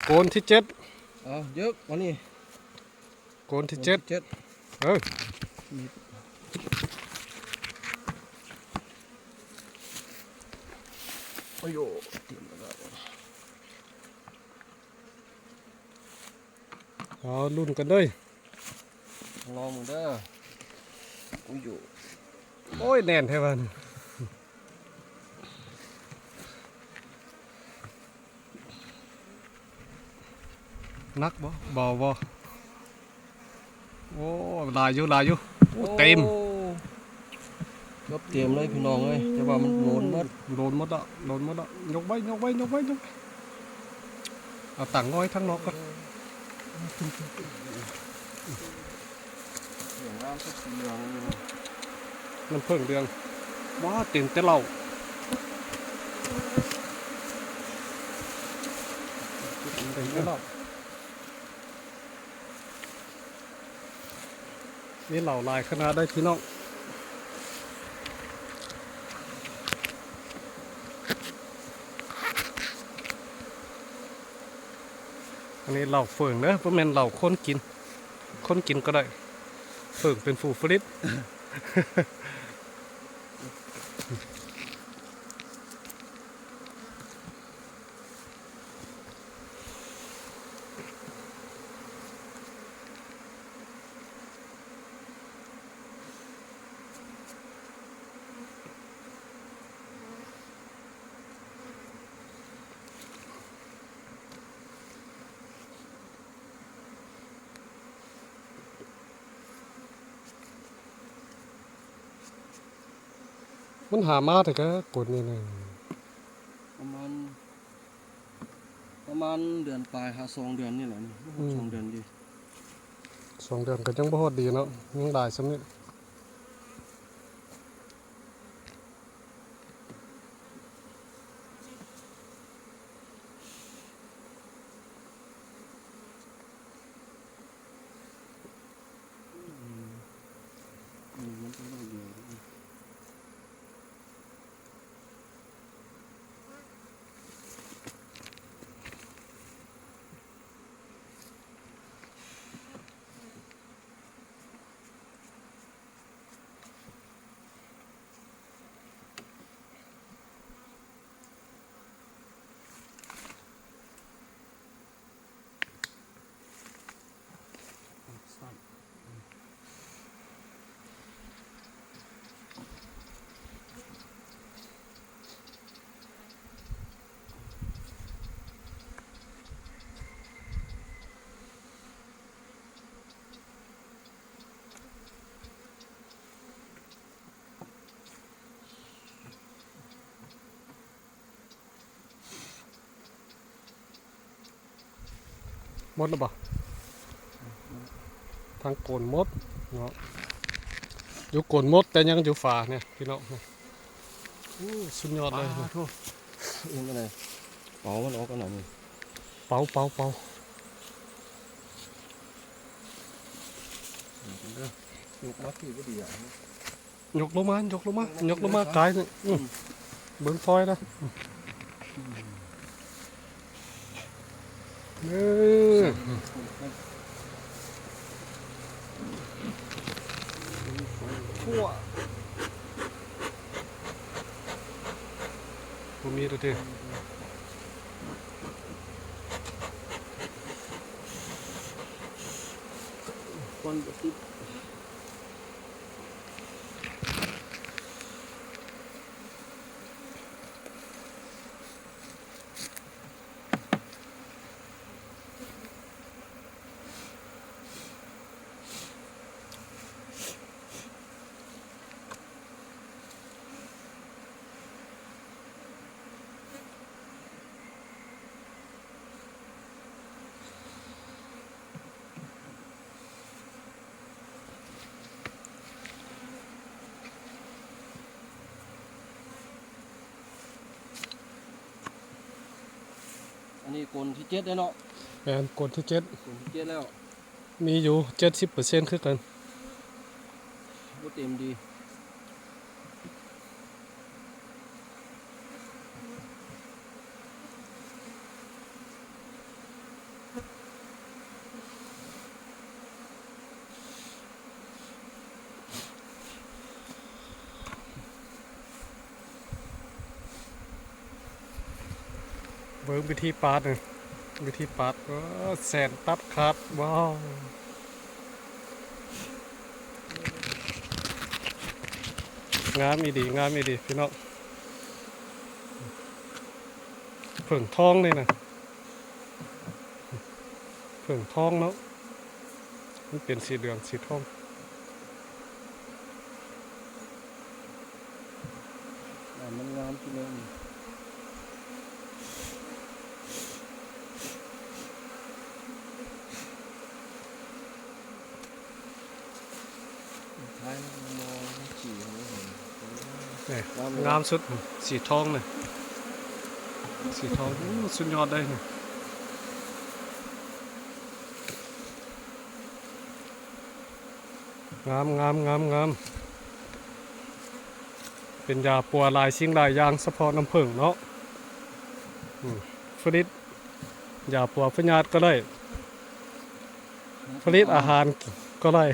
ໂກນທີເຈັດ ເອົາ ເຢີກ ມານີ້ ໂກນທີເຈັດ ໂກນທີເຈັດ ເອີ ໂອ້ໂຫ ເຕັມແລ້ວ ເອົາ ລຸ້ນກັນເດີ້ ລອງເບິ່ງເດີ້ ໂອ້ຍ ໂອ້ຍ ແໜ້ນແທ້ວ່າ ໜັກບໍ່? ເບົາບໍ່? ໂອ້ ຫຼາຍຢູ່ ຫຼາຍຢູ່ ໂອ້ ໂອ້ ເຕັມ ເກືອບເຕັມເລີຍພີ່ນ້ອງເອີຍ ແຕ່ວ່າມັນໂດນໝົດ ໂດນໝົດລະ ໂດນໝົດລະ ຍົກໄວ້ ຍົກໄວ້ ຍົກໄວ້ ຍົກໄວ້ ເອົາຕັ້ງໄວ້ທາງນອກກ່ອນ ນ້ຳເຜິ້ງເດືອງ ວ້າ ເຕັມແຕ່ເຫຼົ້າ ເຕັມແຕ່ເຫຼົ້າ. ມີເຫຼົ້າຫຼາຍຂະໜາດໃດພີ່ນ້ອງ ອັນນີ້ເຫຼົ້າເຝີງເດີ ບໍ່ແມ່ນເຫຼົ້າຄົນກິນ ຄົນກິນກໍໄດ້ ເຝີງເປັນຜູ້ຜະລິດ. ມັນຫາມາແຕ່ກະກົນນີ້ນະ ປະມານ ປະມານເດືອນປາຍຫາສອງເດືອນນີ້ແຫຼະ ອືມ ສອງເດືອນດີ ສອງເດືອນກະຍັງບໍ່ຮອດດີເນາະ ຍັງຫຼາຍຊ່ຳນີ້. ໝົດແລ້ວບໍ່? ທັງໂກນໝົດເນາະ ຢູ່ໂກນໝົດ ແຕ່ຍັງຢູ່ຝານີ້ພີ່ນ້ອງ ໂອ້ ສຸດຍອດເລີຍ ປາໂທ ເອີ ເອົາມັນອອກກ່ອນນະ ເປົາ ເປົາ ເປົາ ຍົກມາພີ້ບໍ່ດີອ່ະ. ຍົກລົງມາ ຍົກລົງມາ ຍົກລົງມາກາຍນີ້ ອືມ ເບິ່ງຟອຍນະ ເອີ ບໍ່ມີແລ້ວຕິ ຄວັນບໍ່ຕິດ. ອັນນີ້ໂກນທີເຈັດແລ້ວເນາະ ແມ່ນ ໂກນທີເຈັດ ໂກນທີເຈັດແລ້ວ ມີຢູ່ເຈັດສິບເປີເຊັນຄືກັນ ບໍ່ເຕັມດີ. ເບິ່ງວິທີປາດນີ້ ວິທີປາດ ເອີ ແສນຕັດຂາດ ວ້າວ ງາມອີ່ຫຼີ ງາມອີ່ຫຼີພີ່ນ້ອງ. ເຜິ້ງທອງນີ້ນະ ເຜິ້ງທອງເນາະ ມັນເປັນສີເຫຼືອງສີທອງ. ອ່າ ມັນງາມຄືແນວນີ້ ທ້າຍມັນມອງສີເຮົາເຫັນ ນີ້ ງາມສຸດ ສີທອງນີ້ ສີທອງ ໂອ້ ສຸດຍອດເລີຍນີ້. ງາມ ງາມ ງາມ ງາມ ເປັນຢາປົວຫຼາຍສິ່ງຫຼາຍຢ່າງ ສະເພາະນ້ຳເຜິ້ງເນາະ ອືມ ຜະລິດຢາປົວພະຍາດກໍໄດ້ ຜະລິດອາຫານກໍໄດ້.